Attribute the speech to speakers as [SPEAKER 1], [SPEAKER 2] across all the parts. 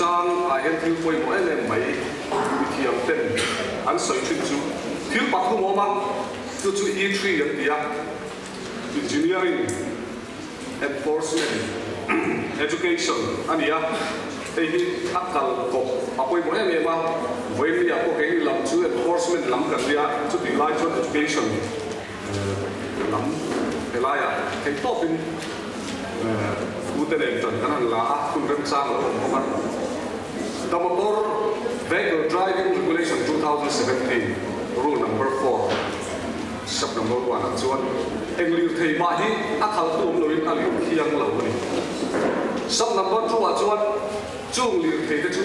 [SPEAKER 1] chungchang ah hian thil pawimawh em em mai mithiam ten an sawi thin chu thil pathum a awm a, chu chu E3 an ti a, Engineering, Enforcement, Education a ni a, hei hi a kal kawp a pawimawh em em a, vawiin ah pawh keini lam chu Enforcement lam kan nia, chutih lai chuan Education lam helaiah theih tawpin ute nen tan kan han la a, hun remchang a lo awm bawk a. The Motor Vehicle Driving Regulation 2017 Rule Number 4 Sub Number 1 ah chuan eng lirthei mah hi a khaltu awm loin a lir thiang lo a ni. Sub Number 2 ah chuan chung lirthei te chu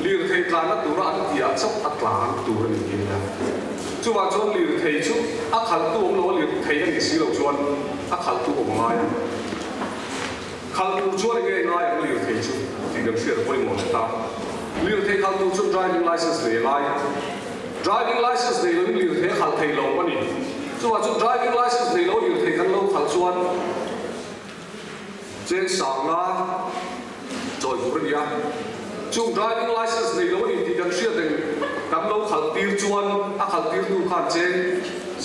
[SPEAKER 1] lirthei tlanna tura an tihah chauh a tlan tur a ni tih a ni a. Chuvang chuan lirthei chu a khaltu awm lo a lirthei a nih si loh chuan a khaltu awm a ngai a. Khalh tur chuan enge ngai ang lirthei chu tih kan hriat a pawimawh leh ta. Lirthei khalh tur chuan driving licence nei a ngai. Driving licence nei loin lirthei a khalh thei lo a ni. Chuvang chuan driving licence nei lo lirthei kan lo khalh chuan cheng sangna chawi tur a ni a. Chung driving licence nei lo a ni tih kan hriat eng kan lo khalh tir chuan a khalh tirtu khan cheng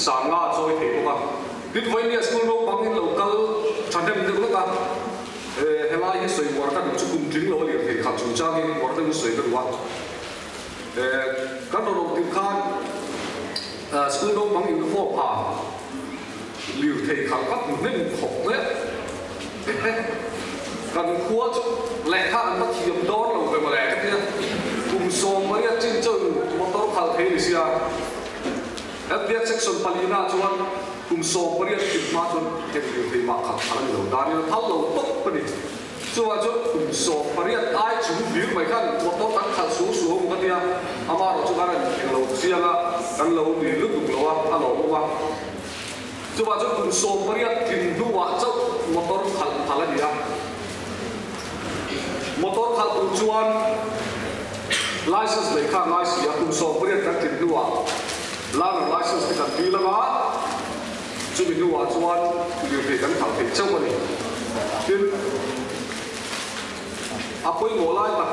[SPEAKER 1] sangna a chawi thei bawk a. Tin, vawinia school naupang in lo kal thahnem deuh hlek a, helai hi sawi uar ka duh chu kum tling lo a lirthei khalh chungchangin uar deuhin sawi ka duh a. Kan rawn awm tirh khan school naupang inkhawm ha lirthei khalh ka hmu hnem khawp mai a. Kan khua chu lehkha an va thiam dawn lo ve mawle ka tia, kum 18 chin chuan motor khalh thei a ni sia. Hetia section palina chuan kum 18 kin hma chuan eng lirthei mah khalh phal a ni lo. Danin a phal lo tawp a ni. Chuvang chuan kum 18 ai chung hlir mai khan motor kan khalh suau suau maw ka tia, amaherawh chu kan rawn eng lo chiang a, kan lo ni lutuk lo a, a lawmawm a. Chuvang chuan kum 18 tlin hnuah chauh motor khalh phal a ni a. Motor khalh tur chuan License nei kha ngai si a, kum 18 kan tlin hnuah learner license te kan dil anga, chumi hnuah chuan lirthei kan khalh thei chauh a ni. Tin, a pawimawh lai tak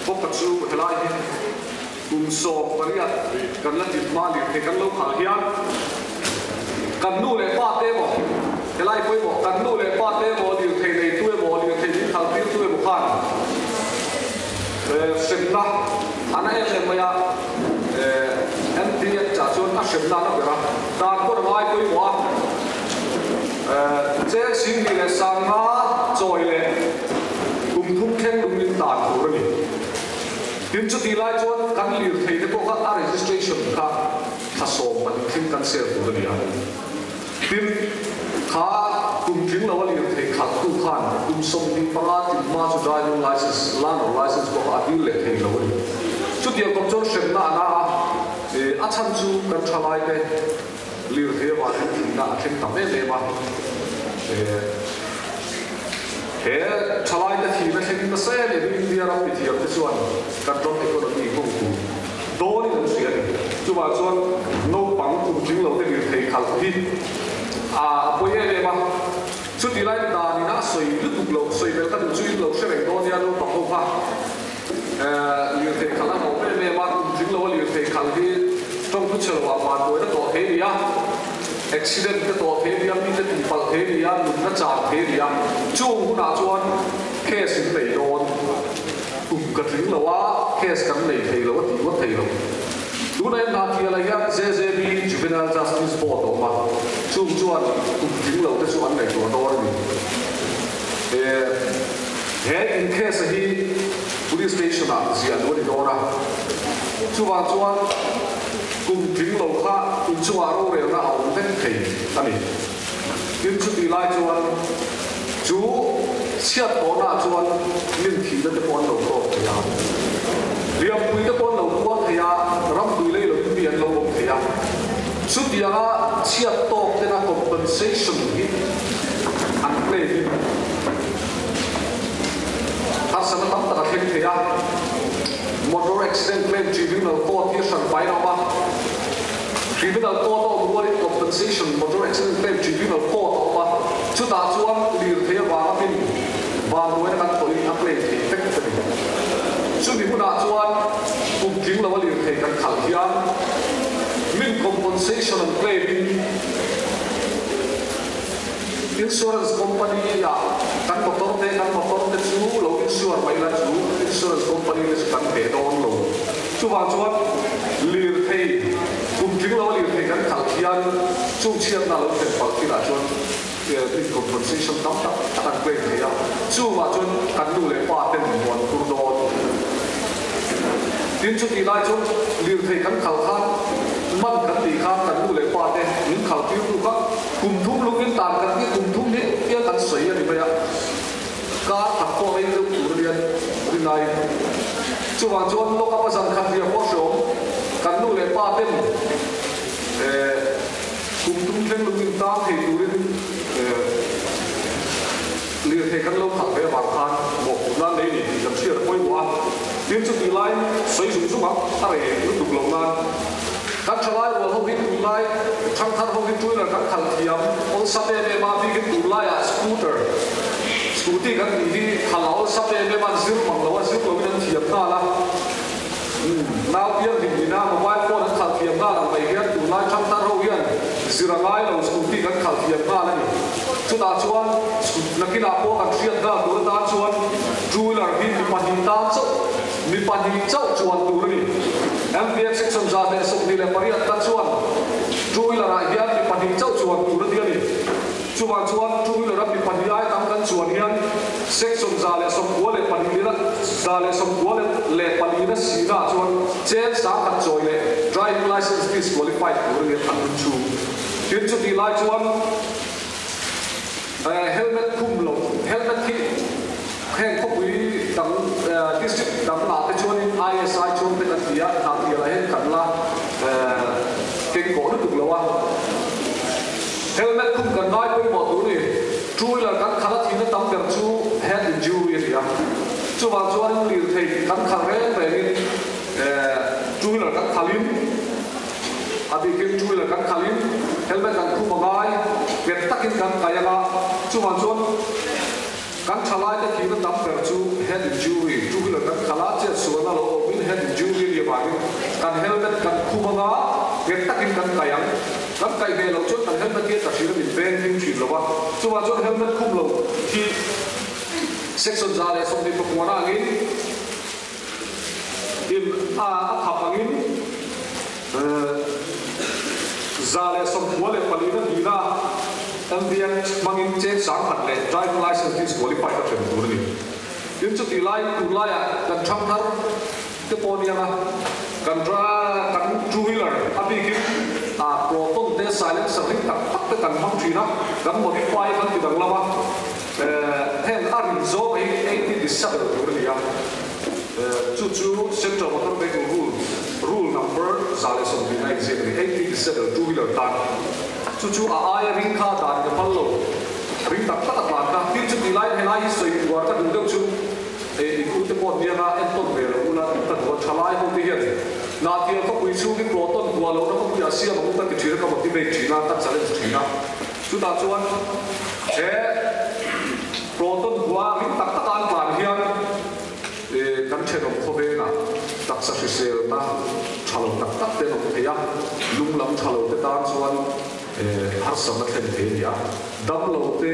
[SPEAKER 1] bawk a chu helai hi kum 18 kan la tlin hma lirthei kan lo khalh hian kan nu leh pa te emaw, helai pawimawh kan nu leh pa te emaw lirthei neitu emaw lirthei min khalh tirtu emaw khan, Hremna a na em em mai a, MTN chah chuan a hremna a na ber a, dan pawh a ngai pawimawh a, cheng 75 chawi leh kum thum thleng lungin dan tur a ni. Tin chutih lai chuan kan lirthei te pawh kha a registration kha thla 12 thleng kan sel tur a ni a. Tin, kha kum tling lo a lirthei khalhtu khan kum 25 tlin hma chu driving licence, learner licence pawh kha a dil leh thei lo a ni. Chutiang tawp chuan hremna a na a, a chhan chu kan thalaite lirthei avangin thihna a thleng tam em em a. He thalaite thihna thleng nasa em em India ram mithiamte chuan kan ram economy nghawngtu dawnin an hria a ni. Chuvah chuan naupang kum tling lo te lirthei khalh hi a pawi em em a. Chuti lai danin a sawi lutuk lo, sawi belh ka duh chu in lo hre reng dawn nia naupang ho kha lirthei khalh a hlauh em em a, kum tling lo a lirthei khalh hi tawngthu chhe lo ah vanduaina tawh thei a ni a, accident te tawh thei a ni a, mite tihpalh thei a ni a, nunna chan thei a ni a. Chung hunah chuan case in nei dawn. Kum ka tling lo a, case kan nei thei lo a tih ngawt thei lo. Tuna in hna thialah hian JJB, Juvenile Justice Board a awm a, chung chuan kum tling lo te chu an ngaihtuah dawn a ni. He in case hi Police Station ah ziah duh a ni dawn a, chuvang chuan kum tling lo kha inchungah rorelna a awm vek thei a ni. Tin chutih lai chuan chu chhiat tawhnaah chuan min thihna te pawh an lo tawk thei a, hliampui te pawh an lo tuar thei a, ramtui lei lo in mi an lo awm thei a. Chutianga chhiat tawk tena compensation hi an claim in harsatna tam tak a thleng thei a. Motor accident claim tribunal court hi a hran pain a awm a. Criminal court a awm rualin Compensation Motor Accident Claim Tribunal Court a awm a, chutah chuan lirthei avanga min vanduaina kan tawhin a claim theih vek a ni. Chumi hunah chuan kum tling lo a lirthei kan khalh hian min compensation an claim in insurance company ah kan motor te kan motor te chu lo insure mai la chu insurance company te chu kan pe dawn lo. Chuvang chuan lirthei kum tling lo a lirthei kan khalh hian chung chhiatna lo thlen palh thinah chuan min compensation tam tak tak an claim thei a, chuvah chuan kan nu leh pa ten muan phur dawn. Tin chutih lai chuan lirthei kan khal khan man kan tih khan kan nu leh pa te min khal tir tu kha kum thum lungin tan kan tih kum thum hi tia kan sawi a ni mai a, kar khat pawh rei deuh tur anian rinai. Chuvang chuan lawk up a zan khat ria pawh hreawm kan nu leh pa ten Kum tum thleng lungin tang thei turin lirthei kan lo khalh ve avang khan mawhphurh nan nei ni tih kan hriat a pawimawh a. Tin chutih laiin sawi zung zung a, a rei lutuk lo nan kan thalai rual ho hi tunlai thangthar ho hi two wheeler kan khalh thiam awlsam em em a, bikin tunlaiah scooter, scooty kan tih hi khalh a awlsam em em a, an zir mang lo a, zir loin an thiam nghal a. Nau piang hlim nina mobile phone an khalh thiam nghal ang mai hian tunlai thangthar ho hian zir a ngai lo scooty kan khalh thiam nghal a ni. Chutah chuan nakinah pawh kan hriat nghal tur atan chuan two wheeler hi mi pahnih tan chauh mi pahnih chauh chuan tur a ni. MVX section 128 ta chuan two wheeler ah hian mi pahnih chauh chuan tur a ti a ni. Chuvang chuan two wheeler a mi pahnih ai tam kan chuan hian section 192 leh 194 sina ah chuan chen 10,000 chawi leh driving licence disqualified tur a ni a khat hun chhung. Tin chutih lai chuan helmet khum lo helmet hi heng khawpui dang district dang ah te chuanin ISI chuang te kan ti a, Hnahtial ah hian kan la kengkawh lutuk lo a. Helmet khum kan ngai pawimawh tur ni. Two wheeler kan khalh a thihna tam ber chu head injury a ni a. Chuvang chuan lirthei kan khalh reng rengin two wheeler kan khalhin a bikin two wheeler kan khalhin helmet kan khum a ngai nghet takin kan kai anga chuvang chuan Kan thalaite thihna tam ber chu head injury, two wheeler kan khalh a, chet sualna lo awmin head injury a nih avangin kan helmet kan khum anga nghet takin kan kaih ang. Kan kaih ve loh chuan kan helmet hi a tla thin a, min veng hlim thin lo a. Chuvang chuan helmet khum lo hi section 129 angin in a khap angin 194 dina MVN hmangin chen 10,000 leh driving licence disqualified a hrem tur a ni. Tin chutih lai tunlaiah kan thangthar te pawh aniang a, kan kan two wheeler a bikin a proton te silencer ring tak tak te kan hmang thin a, kan modify kan ti danglam a, heng a rin zawng hi 80 decibel tur a ni a. Chu chu Central Motor Vehicle Rule, Rule Number 120 a inziak a ni. 80 decibel two wheeler tan. Chu chu a aia ring kha dan ka phal lo. Ring tak tak a tlan kha. Tin chu tih laiin helai hi sawi uar ka duh deuh chu in u te pawh hnianga enkawl ve lo ula tih ka duh a. Thalai ho te hian Hnahtial khawpui chhung hi proton hua lohna khawpui ah siam ang u ka ti thin a, ka motivate thin a, ka challenge thin a. Chutah chuan he proton hua ring tak taka an tlan hian Kan thenawm khawvengah taksa hriselna tha lo tak tak te an awm thei a, lung lam tha lo te tan chuan harsatna thlen thei a ni a. Dam lo te,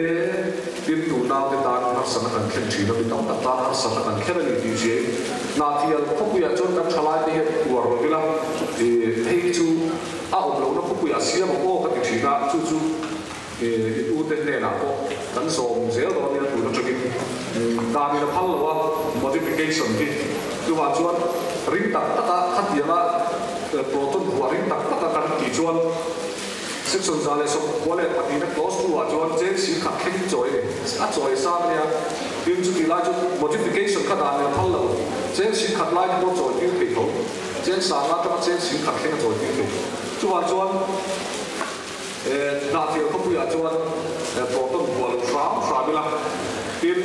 [SPEAKER 1] tin tu nau te tan harsatna kan thlen thin a, mi tam tak tan harsatna kan thlen a ni tih hriain Hnahtial khawpuiah chuan kan thalai te hian uar lo ila, hei chu a awm lohna khawpuiah siam ang aw ka ti thin a, chu chu I ute hnenah pawh kan zawm zel dawn nia tun atangin dan in a phal lo a, modification hi chuvang chuan ring tak taka khatianga proton huah ring tak taka kan tih chuan section 192 na clause 2 ah chuan cheng 10,000 thleng chawi a ni, a chawi sang ania, tin chutih lai chu modification kha dan in a phal lo, cheng 10,000 lai te pawh chawi tir thei tho, cheng 5,000 atanga cheng 10,000 thleng a chawi tir thei, chuvang chuan. Hnahtial khawpuiah chuan proton hua lo hram hram ila, tin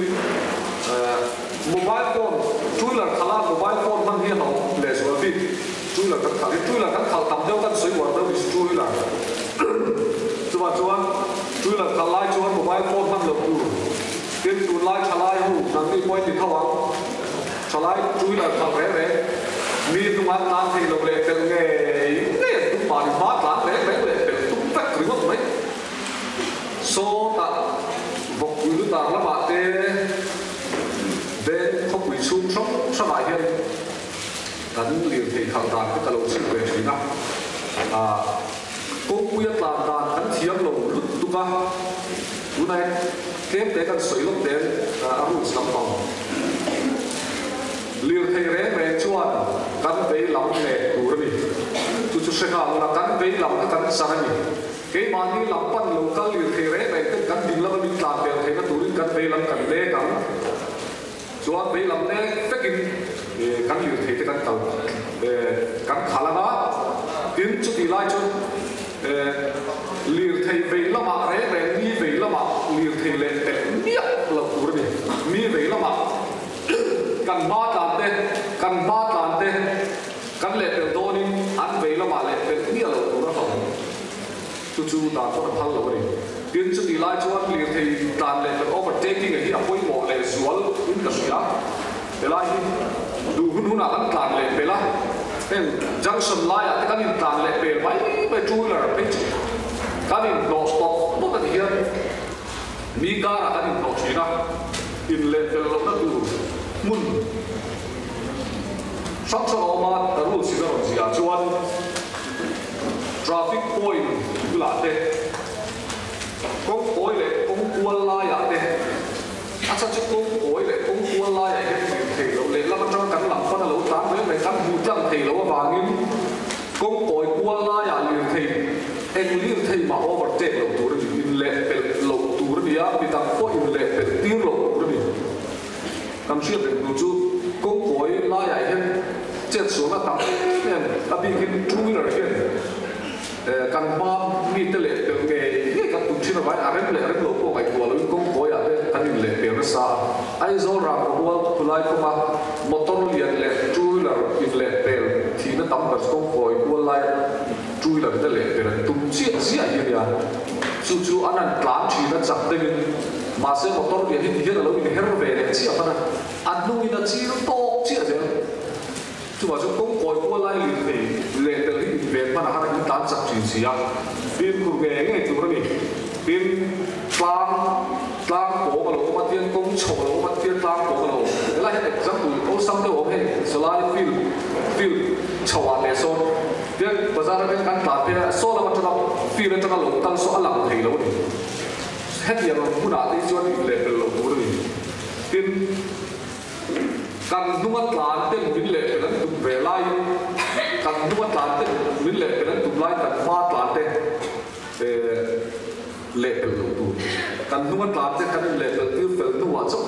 [SPEAKER 1] mobile phone, two wheeler khalh a mobile phone hman hi a hlauh lehzual bik, two wheeler kan khalh hi two wheeler kan khalh tam deuh kan sawi uar deuh is two wheeler chuvang chuan two wheeler khalh lai chuan mobile phone hman loh tur, tin tunlai thalai ho nangni pawhin ti tho ang. Thalai two wheeler khalh reng reng, mi hnunga tlan thei lo leh pelh ngei ngei an tum mahni hma tlan reng reng leh pelh tum vek ringawt mai. Sawtah vawkpui lutar lamah te veng khawpui chhung hrang hrangah hian kan lirthei khalh dan te ka lo chhuk ve thin a. Kawngpuia tlan dan kan thiam lo lut tuk a, tunah hian tlem te kan sawi lawk ten a rules lampang. Lirthei reng reng chuan kan vei lam nek tur a ni. Chu chu hre nghal ula, kan vei lam kha kan char a ni. Keimahni lam pan lo kal lirthei reng reng ten kan ding lama min tlan pel theihna turin kan vei lam kan nek ang. Chuan vei lam nek vekin kan lirthei te kan kal kan khalh ang a, tin chutih lai chuan lirthei vei lamah reng reng mi vei lamah lirthei leh pelh miah loh tur a ni. Mi vei lamah kan hma tlan te kan hma tlan te kan leh pelh dawnin an vei lamah leh pelh miah loh tur a hlauh. Chu chu dan chuan a phal lo a ni. Tin, chutih lai chuan lirthei tlan leh kan overtaking a hi a pawimawh leh zual in ka hria. Helai hi duh hun hunah kan tlan leh pel a, heng junction laiah te kan intlan leh pel mai mai two wheeler phei chu kan inhnawh stop ngawt a ni hian mi karah kan inhnawh thin a, in leh pel lohna tur hmun hrang hrang a awm a, rules in a rawn ziah chuan. Traffic point bulah te, kawngkawi leh kawngkual laiah te, a chhan chu kawngkawi leh kawngkual laiah hian hmuh theih loh lehlam atanga kan lam pan a lo tlan reng reng kan hmuh tlang thei loh avangin kawngkawi kual laiah lirthei eng lirthei mah overtake loh tur a ni, inlehpelh loh tur a ni a, midang pawh inlehpelh tir loh tur a ni. Kan hriat reng tur chu kawngkawi laiah hian chetsualna tam em em a bikin two wheeler hian kan hma mite leh pelh ngei ngei kan tum thin avangin a rem leh rem lo pawh ngaihtuah loin kawngkawiah te kan inleh pel nasa a. Aizawl Rangkamual khulai kawnga motor lian leh two wheeler inleh pel thihna tam ber chu kawngkawi kual laia two wheeler te leh pel an tum chiah chiah hi a nia. Chu chu an han tlan thin a chak deuhin. Mahse motor lian hi ti hian a lo inher ve leh chiah hman a, a hnungin a chil tawk chiah zel. Chuvah chuan kawng kawi kual lai lir thei leh tel hi inven hman a har a intlan chak thin si a, fimkhur ngei ngei tur a ni. Tin, tlang tlang pawng a lo awm a, tian kawng chho a lo awm a, tian tlang pawng a lo awm. Helai hian example awlsam deuh a awm hei, sawlai field field chho ah leh sawn tian bazar atangin kan tlan phei a, saw lam atanga field atanga lo kal saw a lang thei lo a ni. Hetiang ang hunah te hi chuan inleh pel lo tur a ni. Tin, kan hnunga tlan ten min leh pel an tum ve laiin, kan hnunga tlan ten min leh pel an tum lai kan hma tlan te leh pel lo tur. Kan hnunga tlan te kan inleh pel tir fel hnuah chauh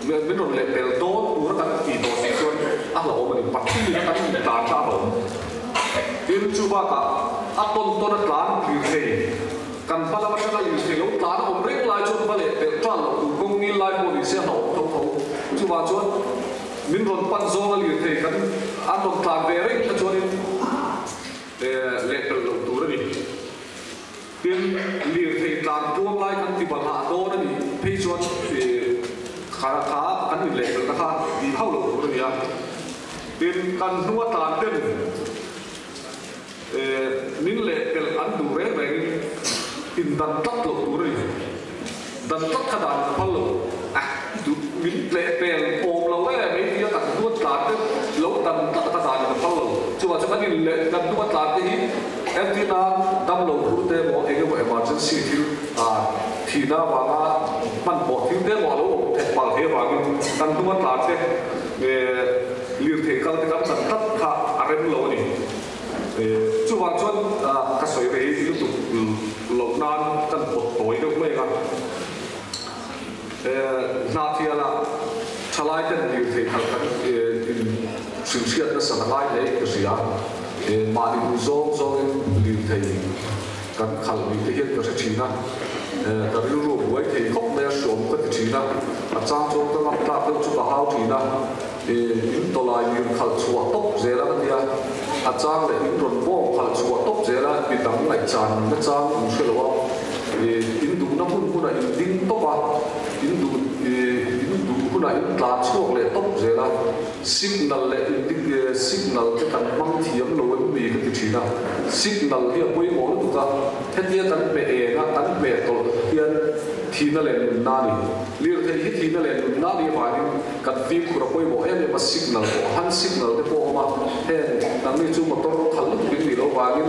[SPEAKER 1] min rawn leh pel dawn tura kan tih tawh si chuan a hlauhawm a ni. Pathian kan intlan kha a hlauhawm. Tin, chu bakah a tawn tawn a tlan tlir thei. Kan hma lam atanga lirthei lo tlan a awm reng lai chuan va leh pelh tan loh tur kawng ngil lai pawh ni se a hlauhawm tho tho. Chuvang chuan min rawn pan zawnga lirthei kan an rawn tlan ve reng kha chuanin leh pelh loh tur a ni. Tin, lirthei tlan tluang lai kan ti balhah dawn a nih phei chuan kha kha kan inleh pelhna kha tih hauh loh tur a ni a. Tin, kan hnunga tlan ten Min leh pelh an duh reng rengin in dan tlat loh tur a ni. Dan tlat kha dan ka phal lo. Duh min leh pel awm lo e mai tia kan hnuat tlan te lo dan tlat kha dan ka phal lo. Chuvah chuan kan in leh kan hnuat tlan te hi entirna damlo phur te emaw eng emaw emergency thil thihna avanga hmanhmawh thil te emaw a lo awm theih palh thei avangin kan hnuat tlan te Lirthei kal te kan dan tlat kha a rem lo a ni. Chuvang chuan ka sawi rei lutuk loh nan kan pawt tawi deuh mai ang a. Hnahthiala thalai ten lirthei khalh kan in hrilhhriat nasa la ngai hle ka hria. Mahni duh zawng zawngin lirthei kan khalh ni te hian ka hre thin a. Ka rilru a buai thei khawp mai a, hrawm ka ti thin a. A chang chuan ka ngam tlak deuh chu ka hau thin a. In tawlai lir khalh chhuah tawp zel a ka ti a, a chang leh in rawn bawng khalh chhuah tawp zel a, mi dang ngaihchan na chang in hre lo a, in duhna hmun hmunah in ding tawp a, in duh in duh hunah. hunah in tlan chhuak leh tawp zel a, signal leh signal te kan hmang thiam lo em ni ka ti thin a, signal hi a pawimawh lutuk a, hetia kan hmeh eng a kan hmeh tawlh hian thihna leh nunna a ni. Lirthei hi thihna leh nunna a nih avangin kan fimkhur a pawimawh em em a, signal pawh han signal te pawh a awm a, heng nangni chu motor khalh lutuk in nih loh vangin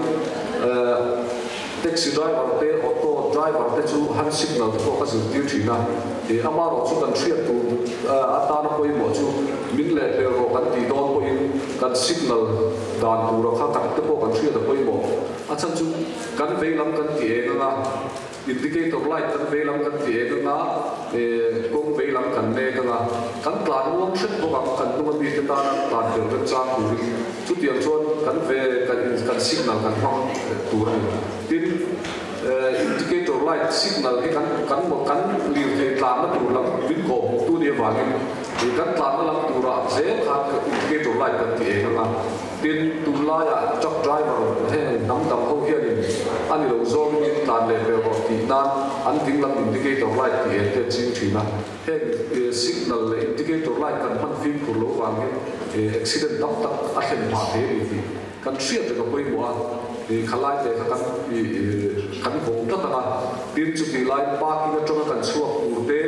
[SPEAKER 1] Taxi driver te, auto driver te chu han signal te pawh ka zirtir thin a, ih amarawh chu kan hriat tur atana pawimawh chu min leh hmel rawh kan tih dawn pawhin kan signal dan tura kha tak te pawh kan hriat a pawimawh. A chhan chu kan vei lam kan ti eng anga indicator light kan vei lam kan ti eng anga kawng vei lam kan nek anga kan tlan uang hret bawk ang kan hnunga mite tana tlan fel remchang turin. Chutiang chuan kan ve kan in kan signal kan hmang tur a ni. Tin, indicator light signal hi kan kan kan lirthei tlanna tur lam min kawhhmuhtu nih avangin kan tlanna lam turah zel khan indicator light kan ti eng ang a. Tin, tunlaiah truck driver heng hnam dang ho hianin a ni lo zawngin in tlan leh ber rawh tih nan an dinglam indicator light tih eng te an ching thin a. Heng signal leh indicator light kan hman fimkhur loh vangin accident tam tak a thlen phah thei a ni tih kan hriat reng a pawimawh a, kha lai te kha kan kan vawng tlat ang a, tin chutih lai parking atanga kan chhuak tur te,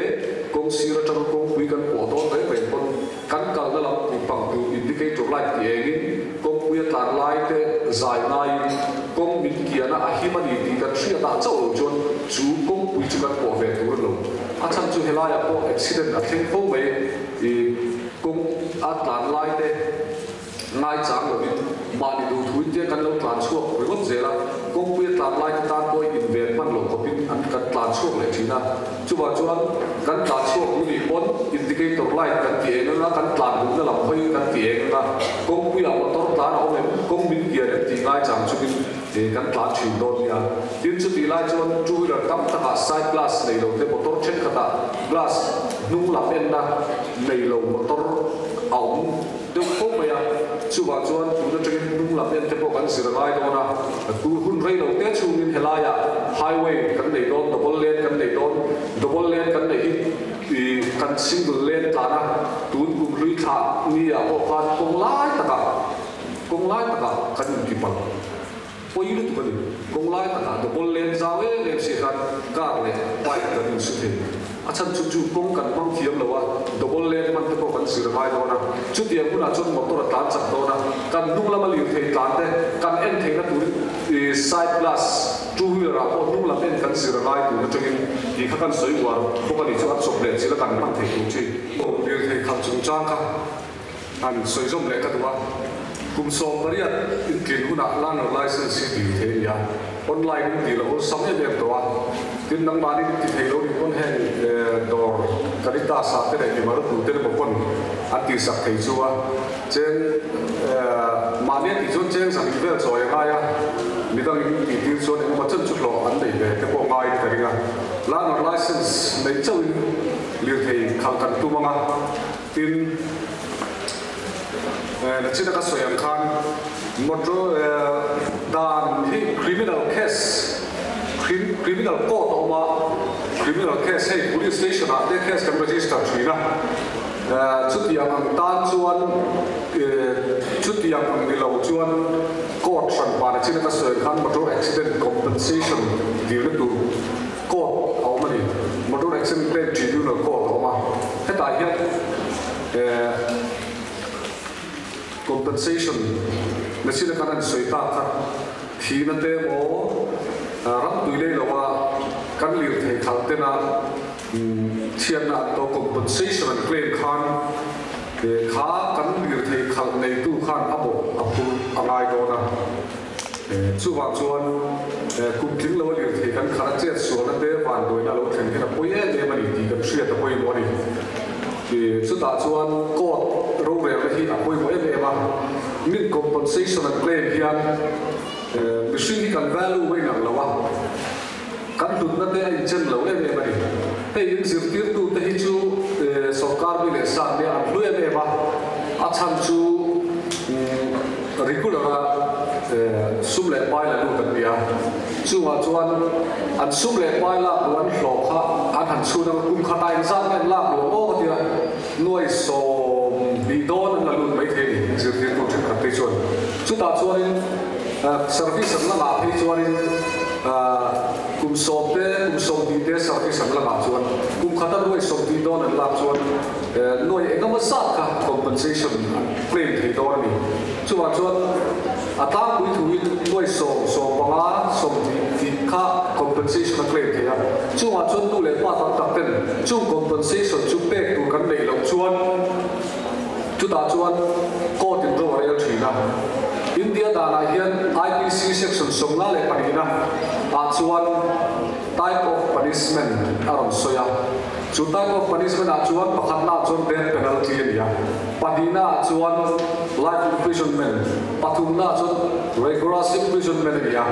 [SPEAKER 1] kawng sir atanga kawngpui kan pawh dawn reng reng pawn kan kalna lam tih pang tur indicator light tih engin kawngpui a tlan lai te zai ngaiin kawng min kiana a him a ni tih kan hriat ah chauh lo chuan chu kawngpui chu kan pawh ve tur a ni lo. A chhan chu helaiah pawh accident a thleng fo mai i kawng a tlan lai te ngaichang lovin mahni duhthuin te kan lo tlan chhuak ringawt zel a, kawngpui a tlan lai te tan pawh inven hman loh khawpin an kan tlan chhuak leh thin a. Chuvah chuan kan tlan chhuak duh nih pawn indicator light kan ti eng anga kan tlan duhna lam hawi kan ti eng anga kawngpuiah motor tlan a awm em kawng min kian em tih ngaichang chungin Kan tlan thin dawn nia. Tin, chutih lai chuan two wheeler tam takah side glass nei lo te motor thenkhatah glass hnung lam enna nei lo motor a awm deuh fo mai a. Chuvang chuan tun atangin hnung lam en te pawh kan zir a ngai dawn a. Tu hun rei lo te chhungin helaiah highway kan nei dawn, double lane kan nei dawn. Double lane kan neih hi kan single lane tlan a, tun kum hlui thlah ni ah pawh khan kawng lai takah Kawng lai takah kan inti palh pawi lutuk a ni. Kawng lai takah double lane zau em em si khan car leh bike kan insu thei. A chhan chu chu kawng kan hmang thiam lo a, double lane hman te pawh kan zir a ngai dawn a. Chutiang hunah chuan motor a tlan chak dawn a, kan hnung lama lirthei tlan te kan en theihna turin side glass two wheeler ah pawh hnung lam en kan zir a ngai tun atangin tih kha kan sawi uar bawk a ni chu a chawp leh chilh a kan hman thei tur chi. Lirthei khalh chungchang kha Han sawi zawm leh ka duh a, kum 18 intlin hunah learner licence hi dil thei a ni a, online in dil a awlsam em em tawh a, tin nangmahni in ti thei lo nih pawn heng dawr Caritas ah te leh mimal tu te emaw pawn an tihsak thei chu a, cheng mahni a tih chuan cheng zahnih vel chawi a ngai a, midang in tih tir chuan engemaw chen chu hlawh an nei ve te pawh ngaiin ka ring a, learner licence nei chauhin lirthei khalh kan tum ang a. Tin, nachina ka sawi ang khan motor dan hi criminal case, criminal court a awm a, criminal case hei police station ah te case kan register thin a, chutiang ang tan chuan chutiang ang ni lo chuan court hran pa nachina ka sawi ang khan motor accident compensation dilna tur Court a awm a ni. Motor Accident Claim Tribunal Court a awm a. Hetah hian compensation machine a kan han sawi tak kha thihna te emaw ram tui lei lova kan lirthei khalh tena chhiatna an to compensation an claim khan kha kan lirthei khalh neitu khan a bawh a phur a ngai dawn a. Chuvang chuan kum tling lo a lirthei kan khalh a chet sualna te vanduaina a lo thlen hian a pawi em em a ni tih kan hriat a pawimawh a ni. Chutah chuan court rorelna hi a pawimawh em em a, min compensation an claim hian mihring hi kan value a inang lo a, kan hlutna te a inchen lo em em a ni. Hei in zirtirtute hi chu sorkar mi leh san nia an hlu em em a, a chhan chu regular a sum leh pai la lut an ni a, chungah chuan an sum leh pai lak luh an hlawh kha an han chhun ang, kum khatah engzat nge an lak luh ang aw ka ti a. Nuai 20 dawn an la lut mai thei a ni, zirtirtu thenkhat phei chuan. Chutah chuanin service an la ngah phei chuanin kum 10 te, kum 20 te service an la ngah chuan kum khata nuai 20 dawn an lak chuan nuai engemaw zat kha compensation an claim thei dawn a ni. Chuvang chuan a tlangpui thuin nuai 10, 15, 20 tih kha compensation a claim thei a. Chungah chuan nu leh pa tam tak ten chung compensation chu pek tur kan neih loh chuan chutah chuan court in ro a rel thin a. India danah hian IPC section 52 na ah chuan type of punishment a rawn sawi a. Chu type of punishment ah chuan pakhatna ah chuan death penalty a ni a, pahnihna ah chuan life imprisonment, pathumna ah chuan rigorous imprisonment a ni a,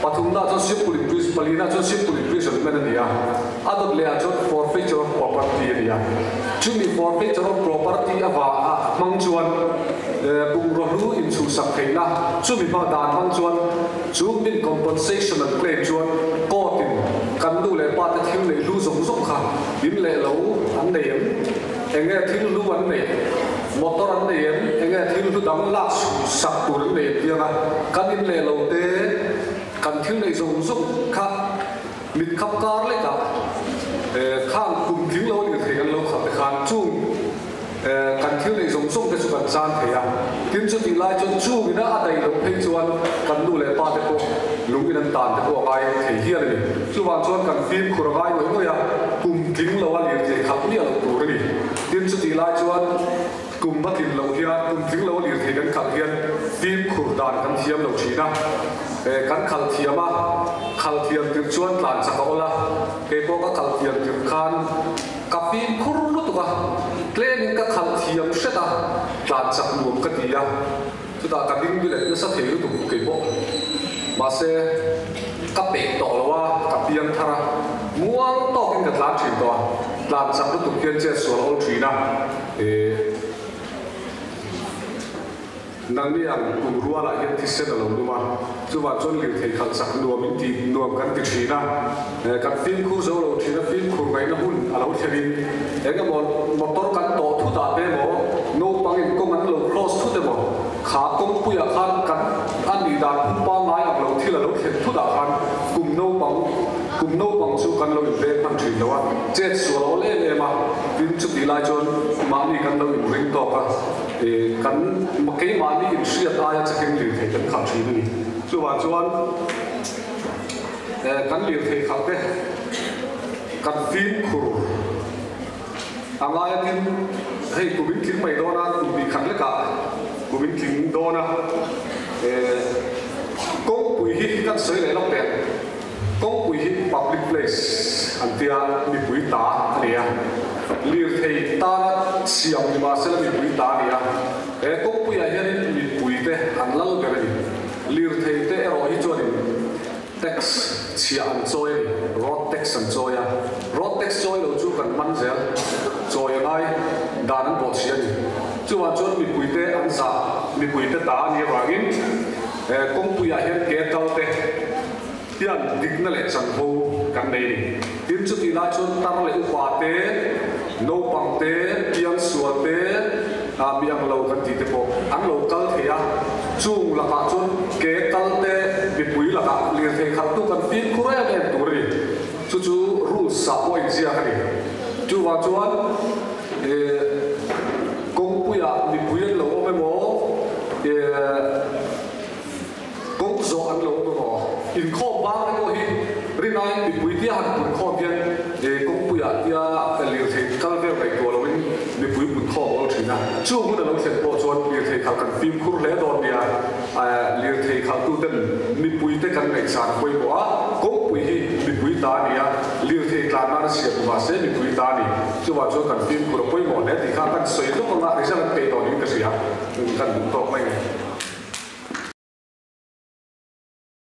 [SPEAKER 1] pathumna ah chuan simple imprisonment, palina ah chuan simple imprisonment a ni a, a dawt leh ah chuan forfeiture of property a ni a. Chumi forfeiture of property avanga hmang chuan bungraw hlu inchhuhsak theihna, chumi hma dan hmang chuan Chu min compensation an claim chuan court in kan nu leh pa te thil neih hlu zawng zawng kha in leh lo an nei em? Enge thil hlu an neih? Motor an nei em? Enge thil hlu dang lak sak tur an nei em tianga kan in leh lo te kan thil neih zawng zawng kha mit khap kar lekah khang kum tling lo a nih thei kan lo khap te khan chung Kan thil neih zawng zawng te chu kan chan thei a, tin chutih lai chuan chungina a daih loh phei chuan kan nu leh pa te pawh lungin an tan te pawh a ngai thei hial a ni. Chuvang chuan kan fimkhur a ngai ngawih ngawih a, kum tling lo a lirthei khalh miah loh tur a ni. Tin chutih lai chuan kum a tlin loh hian kum tling lo a lirthei kan khalh hian fimkhur dan kan thiam lo thin a, kan khalh thiam a, khalh thiam tirh chuan tlan chak a awl a, kei pawh ka khalh thiam tirh khan, Ka fimkhur lutuk a, tlemin ka khalh thiam hret a, tlan chak nuam ka ti a, chutah ka ding bilet nasa thei lutuk kei pawh. Mahse, ka pek tawh lo a, ka piang thar a, muang tawkin ka tlan thin tawh a, tlan chak lutuk hian chet sual a awl thin a, eh. Nangni ang kum rualah hian thisen a lo lum a, chuvang chuan lirthei khalh chak nuam in ti nuam kan ti thin a, kan fimkhur zo lo thin a, fimkhur ngaihna hun a lo thlenin eng emaw motor kan tawh thut ah te emaw, naupang in kawng an lo cross thut emaw, kha kawngpuiah khan kan a nih dan phung pangngai ang lo thil a lo thlen thut ah khan kum naupang kum naupang chu kan lo inveng hman thin lo a, chet sual a awl em em a, tin chutih lai chuan mahni kan lo inring tawk a. Kan keimahni inhriat aia chakin lirthei kan khalh thin a ni. Chuvang chuan kan lirthei khalh te kan fimkhur a ngai a, tin hei kum in tling mai dawn a, kum hnih khat lekah kum in tling dawn a, kawngpui hi kan sawi leh lawk teh ang. Kawngpui hi public place an tia mipui ta a ni a, lirthei tana siam ni mahsela mipui ta a ni a, he kawngpuiah hianin mipui te an lal ber a ni. Lirthei te erawh hi chuanin tax chhiah an chawi a ni, road tax an chawi a, road tax chawi lo chu kan man zel, chawi a ngai dan an bawhchhia a ni. Chuvang chuan mipui te an zah, mipui te ta a nih avangin kawngpuiah hian ke kal te, Hian dikna leh chanvo kan nei a ni. Tin, chutih lai chuan tar leh upa te, naupang te, piangsual te, mi ang lo kan tih te pawh an lo kal thei a. Chung lakah chuan ke kal te, mipui lakah lirthei khalhtu kan fimkhur em em tur a ni. Chu chu rules ah pawh a inziak a ni. Chuvang chuan kawngpuiah mipui an lo awm emaw, Kawng zawh an lo awm emaw? Inkhawm bang te pawh hi rinaiin mipui tia han punkhawm hian kawngpuiah tia lirthei kal vel ngaihtuah loin mipui punkhawm a awl thin a. Chu hun a lo thlen pawh chuan lirthei khalh kan fimkhur hle dawn nia. Lirthei khalhtuten mipuite kan ngaihsan pawimawh a, kawngpui hi mipui ta a ni a, lirthei tlan nan a siam ni mahse mipui ta a ni. Chuvang chuan kan fimkhur a pawimawh hle tih kha kan sawi lawk anga result an peih tawh niin ka hria. Kan duh tawk mai.